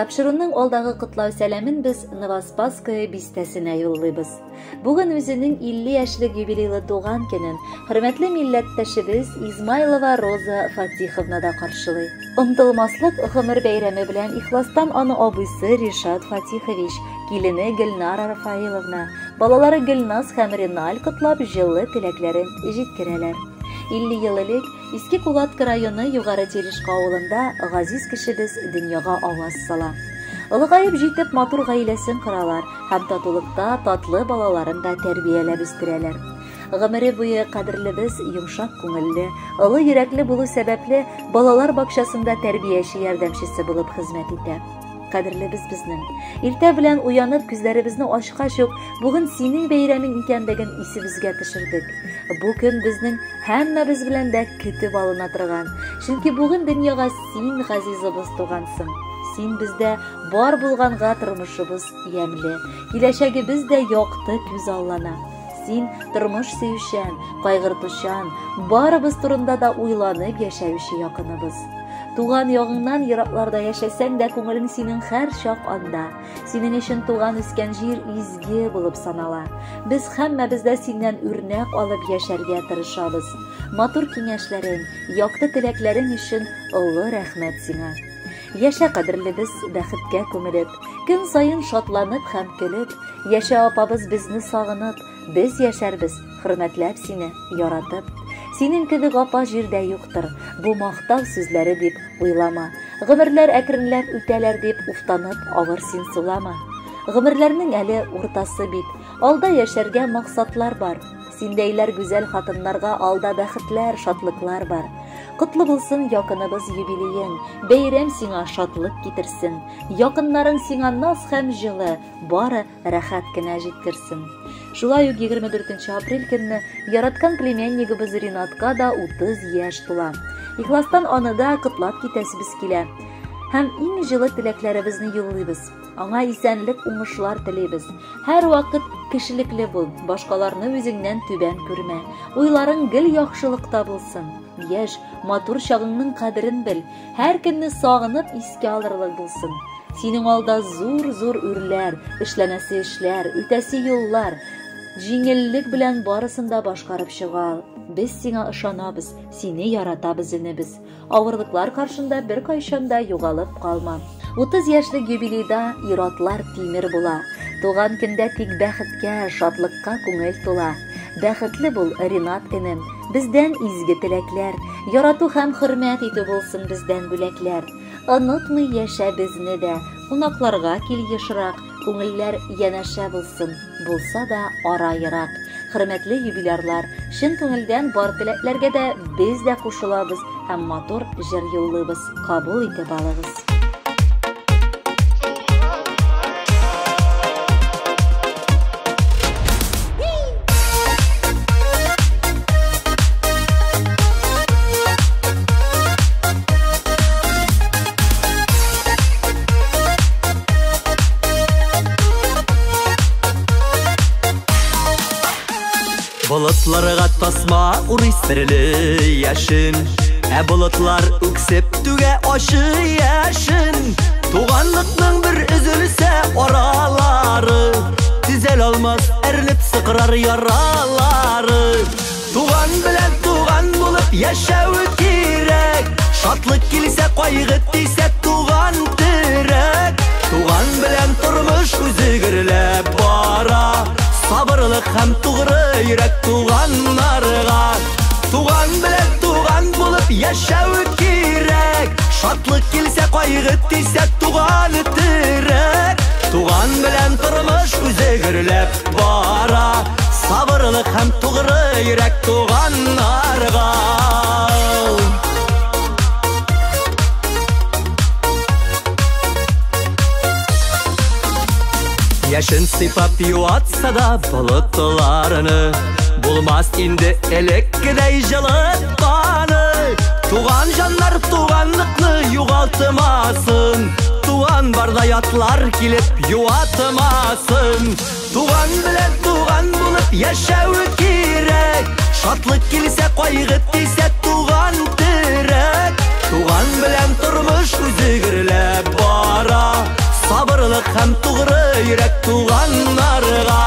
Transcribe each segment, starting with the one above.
Тапшыруның алдагы котлау сәламен без Новоспасское бистәсенә юллыйбыз. Бүген үзенең 50 яшьлек юбилейлы туган көнен хөрмәтле милләттәшебез Измайлова Роза Фатиховна да каршылый. Онытылмаслык гомер бәйрәме белән ихластан аны абыйсы Ришат Фатихович, килене Гөлнара Рафаиловна, балалары Гөлназ һәм Реналь котлап җылы теләкләрен җиткерәләр. 50 ел элек Иске Кулатка районы Югары Терешка авылында газиз кешебез дөньяга аваз сала. Олыгаеп җитеп матур гаиләсен коралар һәм татулыкта татлы балаларын да тәрбияләп үстерәләр. Гомере буе кадерлебез йомшак күңелле, олы йөрәкле булу сәбәпле балалар бакчасында тәрбияче ярдәмчесе булып хезмәт итә. Кадерлебез безнең. Иртә белән уянып күзләребезне ачкач ук, бүген синең бәйрәмең икәнлеген исебезгә төшердек. Бу көн безнең һәммәбез белән дә көтеп алына торган. Чөнки бүген дөньяга син, газизыбыз, тугансың. Син бездә бар булганга тормышыбыз ямьле, киләчәгебез дә якты күзаллана. Син тормыш сөючән, кайгыртучан, барыбыз турында да уйланып яшәүче якыныбыз. Туган ягыңнан еракларда яшәсәң дә, күңелең синең һәр чак анда. Синең өчен туган үскән җир изге булып санала. Без һәммәбез дә синнән үрнәк алып яшәргә тырышабыз. Матур киңәшләрең, якты теләкләрең өчен олы рәхмәт сиңа. Яшә, кадерлебез, бәхеткә күмелеп, көн саен шатланып һәм көлеп, яшә, апабыз, безне сагынып, без яшәрбез, хөрмәтләп сине, яратып. Синең кебек апа җирдә юктыр, бу мактау сүзләре дип уйлама. Гомерләр әкренләп үтәләр дип уфтанып авыр син сулама. Гомерләрнең әле уртасы бит, алда яшәргә максатлар бар. Синдәйләр гүзәл хатыннарга алда бәхетләр, шатлыклар бар. Котлы булсын якыныбыз юбилеең, бәйрәм сиңа шатлык китерсен. Якыннарың сиңа наз һәм җылы, бары рәхәт кенә җиткерсен. Шулай ук 24 апрель көнне яраткан племяннигыбыз Ринатка да 30 яшь тула. Ихластан аны да котлап китәсебез килә. Һәм иң җылы теләкләребезне юллыйбыз. Аңа исәнлек, уңышлар телибез. Һәрвакыт кешелекле бул, башкаларны үзеңнән түбән күрмә. Уйларың гел яхшылыкта булсын. Яшь, матур чагыңның кадерен бел. Һәр көнне сагынып искә алырлык булсын. Синең алда зур-зур үрләр, эшләнәсе эшләр, үтәсе юллар. Җиңеллек белән барысын да башкарып чыга ал. Без сиңа ышанабыз, сине яратабыз, энебез. Авырлыклар каршында беркайчан да югалып калма. 30 яшьлек юбилейда ир-атлар тимер була. Туган көндә тик бәхеткә, шатлыкка күңел тула. Бәхетле бул, Ринат энем. Бездән изге теләкләр, ярату һәм хөрмәт итү булсын бездән бүләкләр. Онытмый яшә безне дә, кунакларга кил ешрак, күңелләр янәшә булсын, булса да ара ерак. Хөрмәтле юбилярлар, чын күңелдән бар теләкләргә дә без дә кушылабыз һәм матур җыр юллыйбыз. Кабул итеп алыгыз. Болытларга тасма урый серле яшен, ә болытлар үксеп түгә ачы яшен. Туганлыкның бер өзелсә аралары, төзәл алмас әрнеп сыкрар яралары. Туган белән туган булып яшәү кирәк, шатлык килсә кайгы тисә туган терәк. Туган белән тормыш үзе гөрләп бара, сабырлык һәм тугры йөрәк туганнарга. Туган белән туган булып яшәү кирәк, шатлык килсә кайгы тисә туган терәк. Туган белән тормыш үзе гөрләп бара, сабырлык һәм тугры йөрәк туганнарга. Яшен сыйпап юатса да болытларны, булмас инде элеккедәй җылытканы. Туган җаннар туганлыкны югалтмасын, туган барда ятлар килеп юатмасын. Туган белән туган булып яшәү кирәк, шатлык килсә кайгы тисә туган терәк. Туган белән тормыш үзе гөрләп бара. Сабырлык һәм тугры йөрәк туганнарга.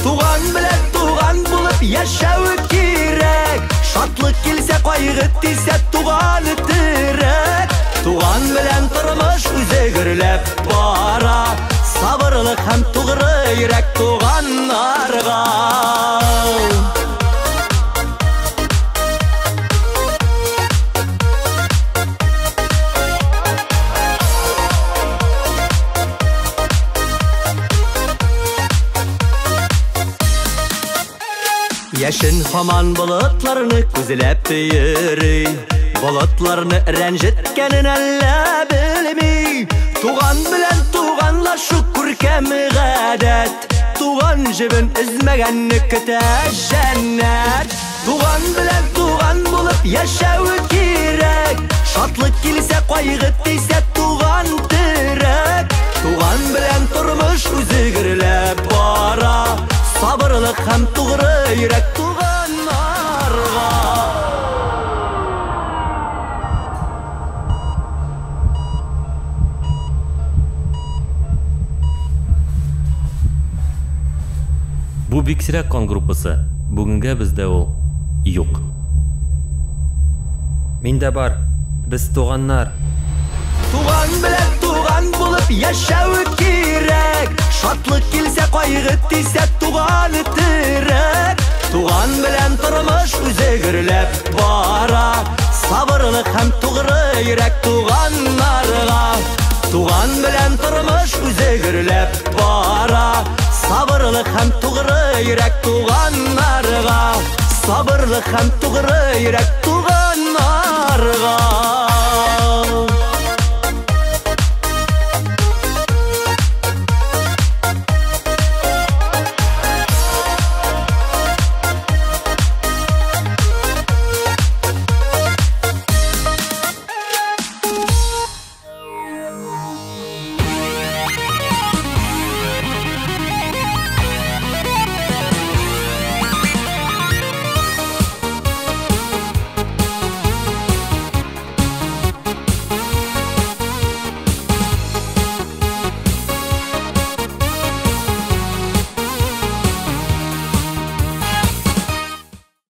Туган белән туган булып яшәү кирәк. Шатлык килсә, кайгы тисә, туган терәк. Туган белән тормыш үзе гөрләп бара. Сабырлык һәм тугры йөрәк туганнарга. Яшен һаман болытларны күзләп йөри. Болытларны рәнҗеткәнен әллә белми. Туган белән туганлашу күркәм гадәт. Туган җебен өзмәгәнне көтә җәннәт. Туган белән туган булып яшәү кирәк. Шатлык килсә, кайгы тисә, туган терәк. Туган белән тормыш үзе гөрләп бара. Сабырлык һәм тугры йөрәк туганнарга. Бу бик сирәк кан группасы. Бүгенгә бездә ул юк. Миндә бар. Без туганнар. Туган белән туган булып яшәү кирәк. Шатлык килсә, кайгы тисә, туган терәк. Туган белән тормыш үзе гөрләп бара. Сабырлык һәм тугры йөрәк туганнарга. Туган белән тормыш үзе гөрләп бара. Сабырлык һәм тугры йөрәк туганнарга. Сабырлык һәм тугры йөрәк туганнарга.